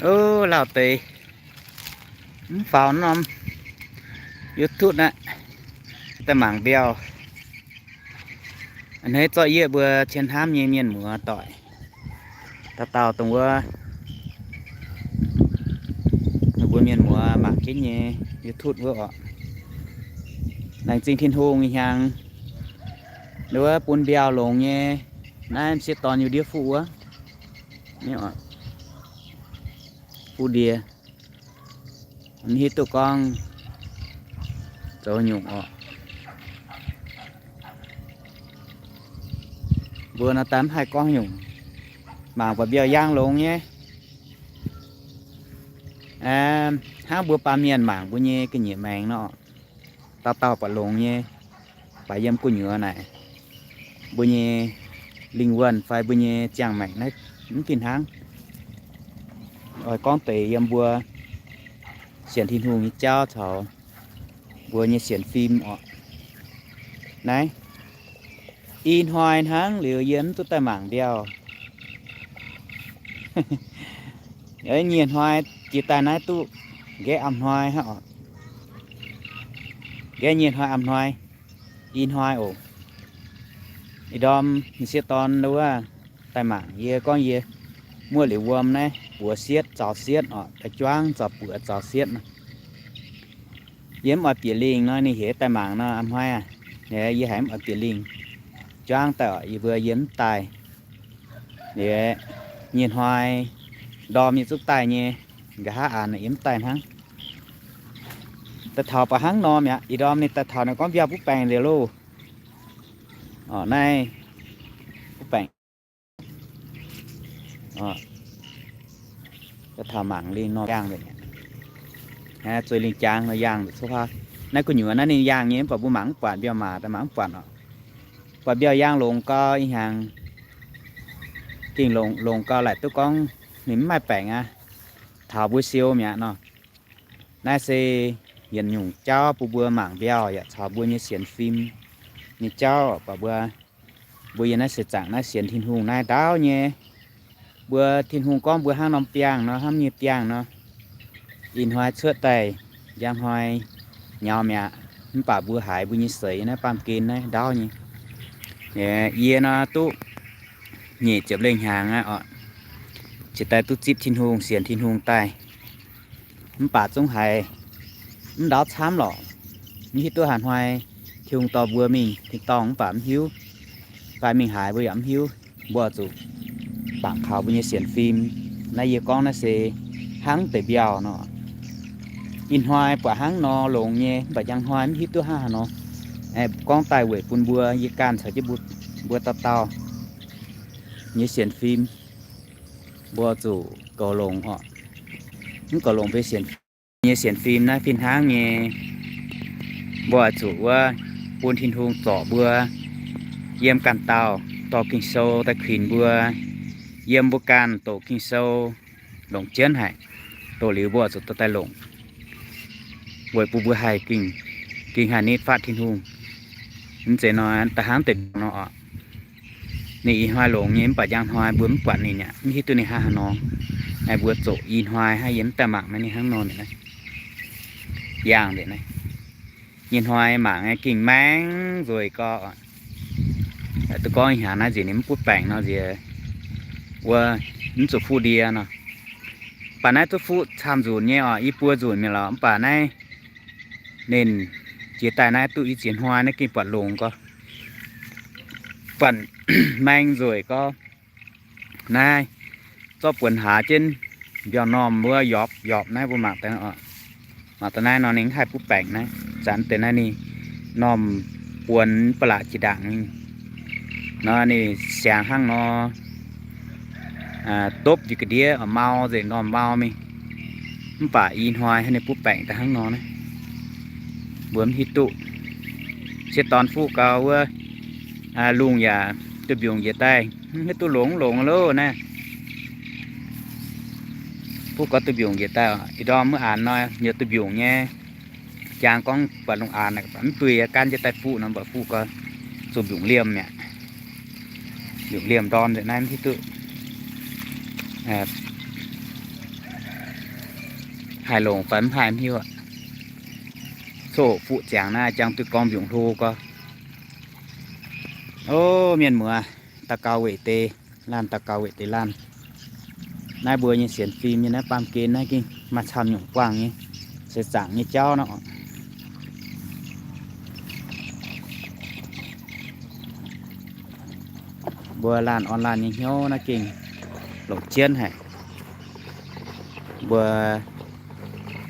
Ov, lauh deix mv faaux norm YouTube naaiv, daaih mangc mbiauh. A'hneiv zorqv yie mbuo cien hnamv nyei mienh muoz doic, dauh dauh dongh wuov, mbuo mienh muoz mangc jienv nyei YouTube wuov oc. Laengz zingh Tin-Hungh ih hnyangx, wuov bun mbiauh longx nyei. Naaiv m'sieqv dorn yie ndiev fuqv wuov, fuqv ndie, mv hiuv duqv gorngv zoux nyungc oc. Mbuo nor daaih mv haih gorngv nyungc, mangc buatc mbiauh yaang longx nyei. Hnangv mbuo baamh mienh mangc mbuo nyei ga'nyiec maengx nor, dauh dauh buatc longx nyei. Baac yiem gu'nyuoz naaic, mbuo nyei lingh wuonh fai mbuo nyei ziangh maengc naaiv mv fih hnangv. Oix gorngv deix yiem mbuo sienx Tin-Hungh nyei jauv caux mbuo nyei sienx fim oc. Naaiv i hnoi hnangv liuz yie mv duqv daaih mangc mbiauh. Nyieh hnoi jiex daaih naaiv duqv nqaeqv a'hnoi hnangv oc. Nqaeqv nyieh hnoi a'hnoi, i hnoi oc. Ih ndorm m'sieqv dorn wuov daaih mangc yie gorngv yie muoqv liuz wuom naaiv buoz sietv zaux sietv oc, daaih juangv zaux buoz zaux sietv nor. Yie mv oix bieqc lingh nor, ninh heuc daaih mangc nor, a'hnoi aac, yie haiz mv oix bieqc lingh, juangv daaih oc, yie mbuo yie mv daaih. Liuz nyei hnoi ndorm yie zungv daaih nyei, nqa'haav aanx yie mv daaih hnangv. Daaih taux baac hnangv nor mi'aqv. Ih ndorm ninh daaih taux ninh gorngv mbiauh butv baengc liuz loh. Naaiv butv baengc. Daaih taux mangc lingh nor yaangh nzengc. Zueih lingh jangx nor yaangh nzengc cuotv haav. Naaiv gu'nyuoz naaiv ninh yaangh nyei mv baac mbuo mangc mv buatc, mbiauh maac daaih mangc mv buatc oc. Buatc mbiauh yaangh longx gau ih hnyangx. Gengh longx, longx gau laaic duqv gorngv ninh mv maaih baengc aqv. Taux mbuo siou mi'aqv nor. Naaiv se yietc nyungc jauv bun mbuo mangc mbiauh yaac caux mbuo nyei sienx fim nyei jauv baac mbuo, mbuo yiem naaiv seix zaangc naaiv sienx Tin-Hungh naaiv ndaauv nyei. Mbuo Tin-Hungh gorngv mbuo hnangv norm biangh nor, hnangv nyei biangh nor, ih hnoi cuotv daaih, njang hnoi nyaux mi'aqv. Mv baac mbuo haiz mbuo nyei seix naaiv baamh gen naaiv ndaauv nyei. Yie nor duqv nyic ziepc lengh hnyangx aqv oc, jiex daaih duqv zipv Tin-Hungh, sienx Tin-Hungh daaih. Mv baac zungv haiz mv ndaauv camv lorqc. Mv hiuv duqv haaix hnoi Tin-Hungh dorh mbuo mingh tin-dorngh mv baac mv hiuv, fai mingh haaix mbuo yaac mv hiuv. Mbuo zuqc bangc kaux mbuo nyei sienx fim. Naaiv yie gorngv naaiv se hnangv deix mbiauh nor. Ih hnoi buatc hnangv nor longx nyei, mv baac njang hnoi mv hiuv duqv hnangv haaix nor. Gorngv daaih weic bun mbuo, yie ganh caux jienv mbuo, mbuo dauh dauh nyei sienx fim, mbuo zuqc goux longx oc. Mv goux longx mbuo sienx fim, nyei sienx fim naaiv fih hnangv nyei. Mbuo oix zuqc wuov bun Tin-Hungh zorc mbuo yiem ganh dauh dorh Ging-Sou daaih kuinx mbuo, yiem mbuo ganh doqc Ging-Sou longc jienv haic. Doqc liuz mbuo oix zuqc dorh daaih longc, weic bun mbuo haih ging, ging haih nitv fatv Tin-Hungh. Mv zeiz nor, da'hnangv deix nor oc. Ninh ih hnoi longx nyei mv baac njang hnoi mbuo mv buatc ninh aqv, mv hiuv duqv ninh hnangv haaix nor. Naaiv mbuo zoqc ih hnoi hnangv yie mv daaih mangc naaiv ninh hnangv nor naaiv. Yangh nzengc naaiv. Nyei hnoi mangc gengh maeng nzueic gau. Duqv gorngv ih hnyangx naaiv nziex ninh mv butv baengc nor nziex wuov, mv zuqc fuqv ndie nor. Baac naaiv duqv fuqv camv nzunc nyei oc, i buo nzunc mi'aqv lorqc. Mv baac naaiv ninh jiex daaih naaiv duqv i ziex hnoi naaiv gengh buatc longx gau, buatc maeng nzueic gau. Naaiv zorqv buonc hlaax jienv mbiauh normh wuov yorpc yorpc naaiv mbuo mangc daaih, mangc daaih naaiv nor ninh haih butv baengc naaiv. Zanc deix naaiv ninh normh buonc ba'laqc jiex ndaangc nor ninh siangx hnangv nor, dopv njiec ga'ndiev mau nzengc, normh mau mingh. Mv baac i hnoi hnangv ninh butv baengc daaih hnangv nor naaiv, mbuo mv hiuv duqv. Sieqv dorn fuqv gau wuov, lungh yaac duih mbiungc njiec daaih, mv hiuv duqv longx mv longx loh naaiv. Fuqv gau duih mbiungc njiec daaih, ih ndorm mv aanx nor yaac duih mbiungc nyei. Jangx gorngv buatc lungh aanx mv duih, gan jienv daaih fuqv nor, mv baac fuqv gau zuqc mbiungc liemh mi'aqv. Mbiungc liemh ndorm nzengc naaiv mv hiuv duqv. Haih longc fai mv haih mv hiuv aqv. Coqv fuqv ziangx naaiv jangx duqv gorngv mbiungc hlo gorx. O, mienh muoz, daux gaux weic deix laanh, daux gaux weic deix laanh. Naaiv mbuo nyei sienx fim nyei naaiv baamh gen naaiv gengh maaih camv nyungc buangh nyei, se zaangc nyei jauv nor. Mbuo laanh orn laanh nyei hnyouv naaiv gengh longc jienv haic. Mbuo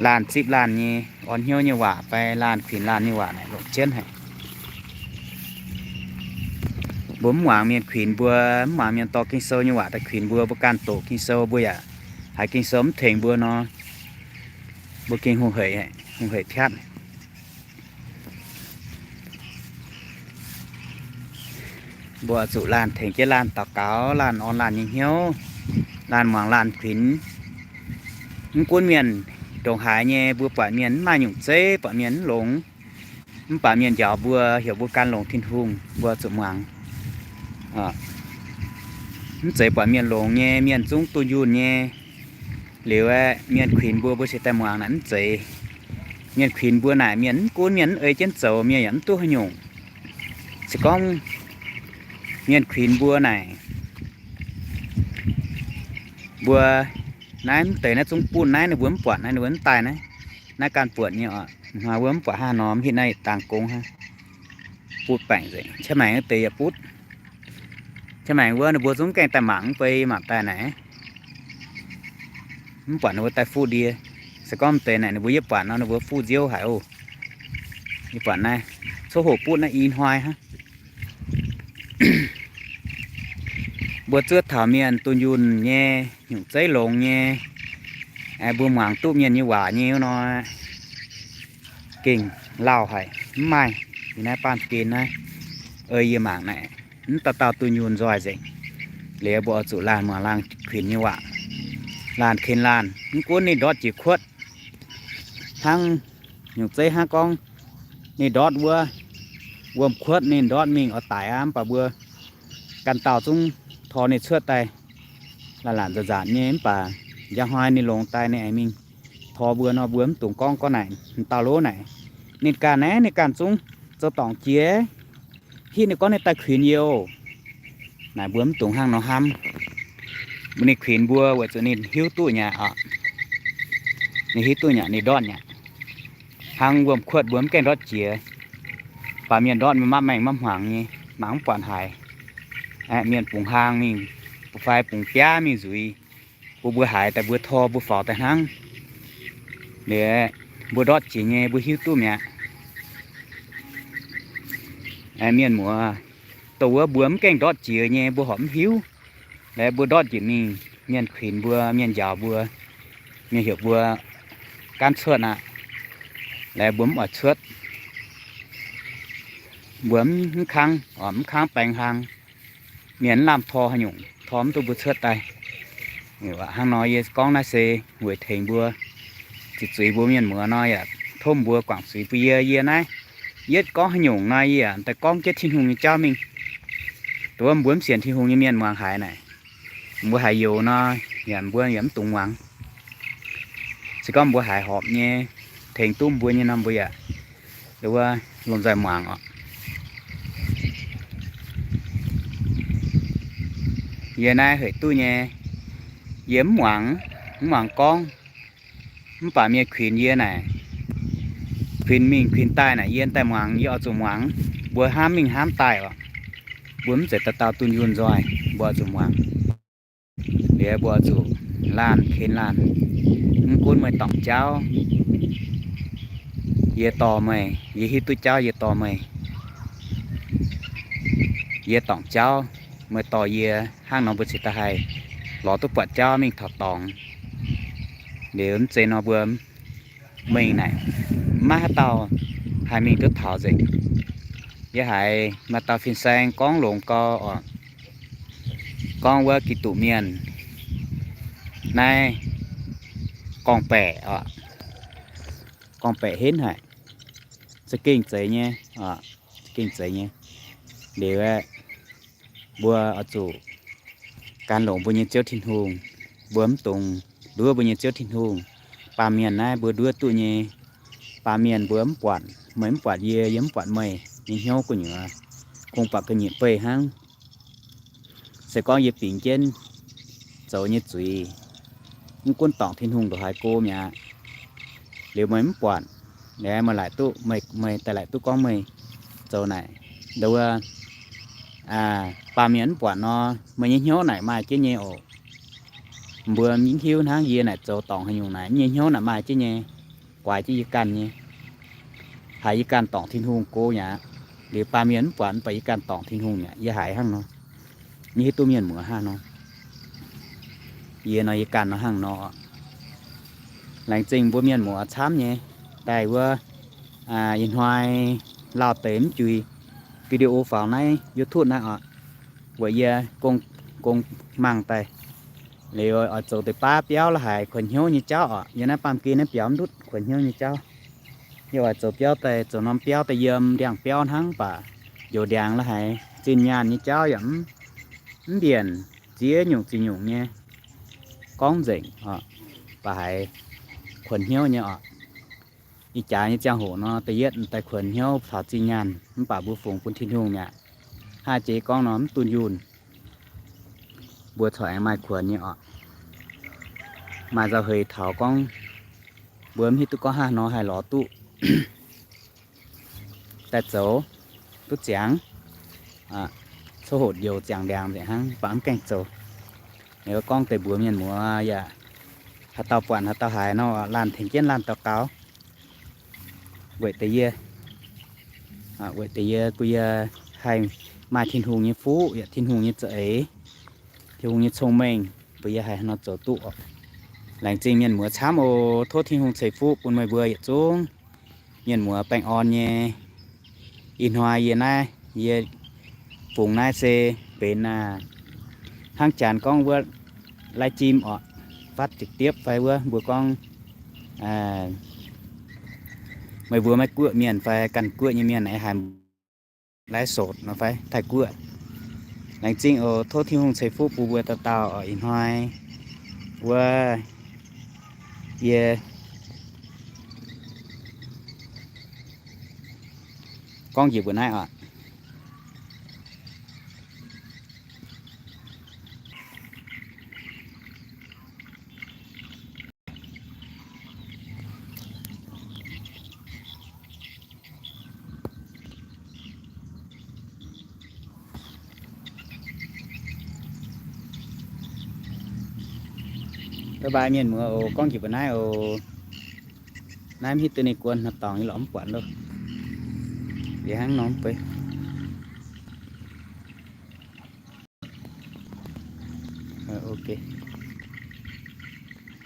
laanh zipv laanh nyei orn hnyouv nyei waac fai laanh kuinx laanh nyei waac naaic longc jienv haic. Mbuo mv muangx mienh kuinx mbuo, mv muangx mienh dorh Ging-Sou nyei waac daaih kuinx mbuo, mbuo ganh doqc Ging-Sou, mbuo yaac haiz Ging-Sou mv tengx mbuo nor, mbuo gengh hungh hec, hungh hec piatv. Mbuo oix zuqc laanh tengx jienv laanh daux gaux, laanh orn laanh nyei hnyouv, laanh muangx laanh kuinx. Mv gunv mienh ndongc haaix nyei, mbuo buatc mienh mv maaih nyungc zeiv, buatc mienh mv longx, mv baac mienh njaaux mbuo, heuc mbuo gan longx Tin-Hungh, mbuo zuqc muangx. Mv zeiz buatc mienh longx nyei, mienh zungv dunh yunh nyei liuz aeqv, mienh kuinx mbuo, mbuo cingx daaih muangx naaic mv zeiz. Mienh kuinx mbuo naaic, mienh mv gunv mienh mv ei jienv zoux, mienh yaac mv duqv haaix nyungc. Se gorngv mienh kuinx mbuo naaic, mbuo naaiv mv deix naaiv zungv bunh naaiv ninh mbuo mv buatc naaiv, ninh mbuo mv daaih naaiv, naaiv ganh buatc nyei oc. Mbuo mv buatc haaix nor, mv hitv naaiv dangx gong hnangv. Butv baengc nzengc, qaqv maengx wuov deix yaac butv. Qaqv maengx wuov ninh mbuo zungv gaengh daaih mangc mv bei, mangc daaih naaic, mv buatc ninh mbuo daaih fuqv ndie. Se gorngv mv deix naaic ninh mbuo yietv buatc nor, ninh mbuo fuqv nziouv haic oc. Yie buatc naaiv coqv hoqc butv naaiv i hnoi hnangv. Mbuo zuov taux mienh dunh yunh nyei, nyungc zeiv longx nyei, mbuo muangx duqv mienh nyei waac nyei nor, gengh lauh haic, mv maaih. Yie naaiv baamh gen naaiv, ei yie mangc naaic, mv dauh dauh dunh yunh nzoih nzengc. Liuz mbuo oix zuqc laanh muangx laanh kuinx nyei waac, laanh ken laanh, mv gunv ninh ndortv jiex kuotv hnangv, nyungc zeiv hnangv gorngv ninh ndortv wuov wuom-kuotv, ninh ndortv mingh oix daic aqv, mv baac mbuo ganh dauh zungv tor ninh cuotv daaih, laanh laanh nzanc nzanc nyei, mv baac njang hnoi ninh longx daaih, ninh aengx mingh tor mbuo nor, mbuo mv dungx gorngv, gorngv naaic, dauh lov naaic, ninh ganh naaiv, ninh ganh zungv zoux dorngc jiex, hitv ninh gorngv ninh daaih kuinx yie oc. Naaic mbuo mv dungx hnangv nor hnamv. Mbuo ninh kuinx mbuo weic zuqc ninh hiuv duqv nyei aqv. Ninh hiuv duqv nyei aqv, ninh ndortv nyei aqv. Hnangv wuom-kuotv mbuo mv gaengh ndortv jiex, baac mienh ndortv mingh mapv maengh mapv hmuangx nyei, mangc mv buatc haaix. Aeqv, mienh bungx hlaang mingh, fai bungx biaav mingh nzuiz, mbuo mbuo haiz daaih mbuo tor mbuo faaux daaih hnangv. Liuz mbuo ndortv jiex nyei mbuo hiuv duqv mi'aqv. Aeqv, mienh muoz, dongh wuov mbuo mv gaengh ndortv jiex nyei mbuo horpc mv hiuv. Laaix mbuo ndortv njiec mingh, mienh kuinx mbuo, mienh njaaux mbuo, mienh heuc mbuo gaanv cuotv aqv. Laaix mbuo mv oix cuotv, mbuo mv kangv, mv kangv baeng hlang, mienh mv lamh tor haaix nyungc, tor mv duqv mbuo cuotv daaih. Hnangv nor yie gorngv naaiv se weic tengx mbuo, ziqc zuiz mbuo mienh muoz nor yaac tov mbuo guangc zuiz bun yie. Yie naaiv yietv gorngv haaix nyungc nor yie yaac daaih gorngv jienv Tin-Hungh nyei jauv mingh. Dongh wuov mbuo mv sienx Tin-Hungh nyei mienh muangx haiz naaic, mbuo haiz youx nor, yaac mbuo yaac mv dungx muangx. Se gorngv mbuo haiz horpc nyei, tengx duqv mbuo nyei nor, mbuo yaac wuov lomh nzoih muangx oc. Yie naaiv heuc duqv nyei, yie mv muangx, mv muangx gorngv. Mv baac mienh kuinx yie naaic, kuinx mingh kuinx daaih naaic, yie daaih muangx, yie oix zuqc muangx. Mbuo hnamv mingh hnamv daaih oc. Mbuo mv zeiz dauh dauh dunh yunh nzoih, mbuo oix zuqc muangx. Liuz mbuo oix zuqc laanh ken laanh. Mv gunv meih dorngc jauv, yie dorh meih. Yie hiuv duqv jauv, yie dorh meih. Yie dorngc jauv, meih dorh yie. Hnangv nor mbuo cingx daaih haih lorz duqv buatc jauv mingh taux dorngx. Liuz mv zeiz nor mbuo mingh naaic, maiv haaix dauh haih mingh duqv taux nzengc. Yie haiz maaih dauh fin-saeng gorngv longx gau oc, gorngv wuov Giduc mienh naaiv gorngv-baeqc oc, gorngv-baeqc henv haic, za'gengh zeiz nyei oc, za'gengh zeiz nyei. Liuz aeqv, mbuo oix zuqc gan longx mbuo nyei Ziouv Tin-Hungh. Mbuo mv dungx nduov mbuo nyei Ziouv Tin-Hungh. Baamh mienh naaiv mbuo nduov duqv nyei. Baamh mienh mbuo mv buatc, meih mv buatc yie, yie mv buatc meih nyei hnyouv gu'nyuoz kungx buatc ga'nyiec beih hnangv. Se gorngv yie bingx jienv zoux nyei zuiz, mv gunv dorngc Tin-Hungh ndongc haaix go mi'aqv, liuz meih mv buatc, meih laaic duqv, meih daaih laaic duqv gorngv meih zoux naaic, nduov, baamh mienh mv buatc nor, meih nyei hnyouv naaic maaih jienv nyei oc. Mbuo mv hiuv hnangv yie naaic zoux dorngc haaix nyungc naaic, yie nyei hnyouv naaic maaih jienv nyei, guaax jienv yie ganh nyei. Haiz yie ganh dorngc Tin-Hungh go mi'aqv. Liuz baamh mienh mv buatc, mv baac yie ganh dorngc Tin-Hungh mi'aqv. Yie haiz hnangv nor, yie hiuv duqv mienh muoz hnangv nor. Yie nor yie ganh nor hnangv nor. Laengz zingh mbuo mienh muoz camv nyei daaih wuov ih hnoi lauh deix mv juix video faaux naaiv YouTube naaiv oc, weic yie gong, gong mangh daaih. Liuz oix zoux deix baav biauv la'haic kuonx hnyouv nyei jauv oc. Yie naaiv baamh gen naaiv biaux mv ndutv kuonx hnyouv nyei jauv. Yie oix zoux biauv daaih, zoux norm biauv daaih yiem ndiangx-biauv hnangv, mv baac njoux ndiangx la'haic zinh nyaanh nyei jauv yaac mv mbienc ziex nyungc ziex nyungc nyei gorngv nzengc oc, mv baac haiz kuonx hnyouv nyei oc. Ih jaax nyei ziangh hoc nor, da'yietv daaih kuonx hnyouv taux zinh nyaanh, mv baac mbuo fungx bun Tin-Hungh mi'aqv. Hnangv jiex gorngv nor mv dunh yunh, mbuo corc aengx maaih kuonx nyei oc. Maaih nzauh heix taux gorngv mbuo mv hiuv duqv gorngv haaix nor haih lorz duqv daaih zoux duqv ziangx. Coqv hoqc njoux ziangx ndiangx nzengc hnangv, mv baac mv gaengh zoux. Ninh gorngv deix mbuox mienh muoz yaac haaix dauh buatc haaix dauh haiz nor, laanh tengx jienv laanh daux gaux weic deix yie, weic deix yie, bun yie haih maaih Tin-Hungh nyei fuqv yaac Tin-Hungh nyei za'eix, Tin-Hungh nyei cong-mengh, bun yie haih nor zoux duqv oc. Laengz zingh mienh muoz camv oc. Tov Tin-Hungh ceix fuqv bun meih mbuo yietc zungv mienh muoz baengh orn nyei. Ih hnoi yie naaiv, yie fungx naaiv se benx aa, hnangv janx gorngv wuov live stream oc, phát trực tiếp fai wuov mbuo gorngv meih mbuo Meiv Guoqv mienh fai ganh guoqv nyei mienh aengx haiz live sổ nor fai Taiv Guoqv. Laengz zingh oc. Tov Tin-Hungh ceix fuqv bun mbuo dauh dauh oc. Ih hnoi wuov yie gorngv njiec mbuo naaiv oc. Bye bye mienh muoz oc. Gorngv njiec mbuo naaiv oc. Naaiv mv hiuv duqv ninh guon haaix dorngx, yie lorz mv buatc loh. Liuz hnangv nor mv baac ok.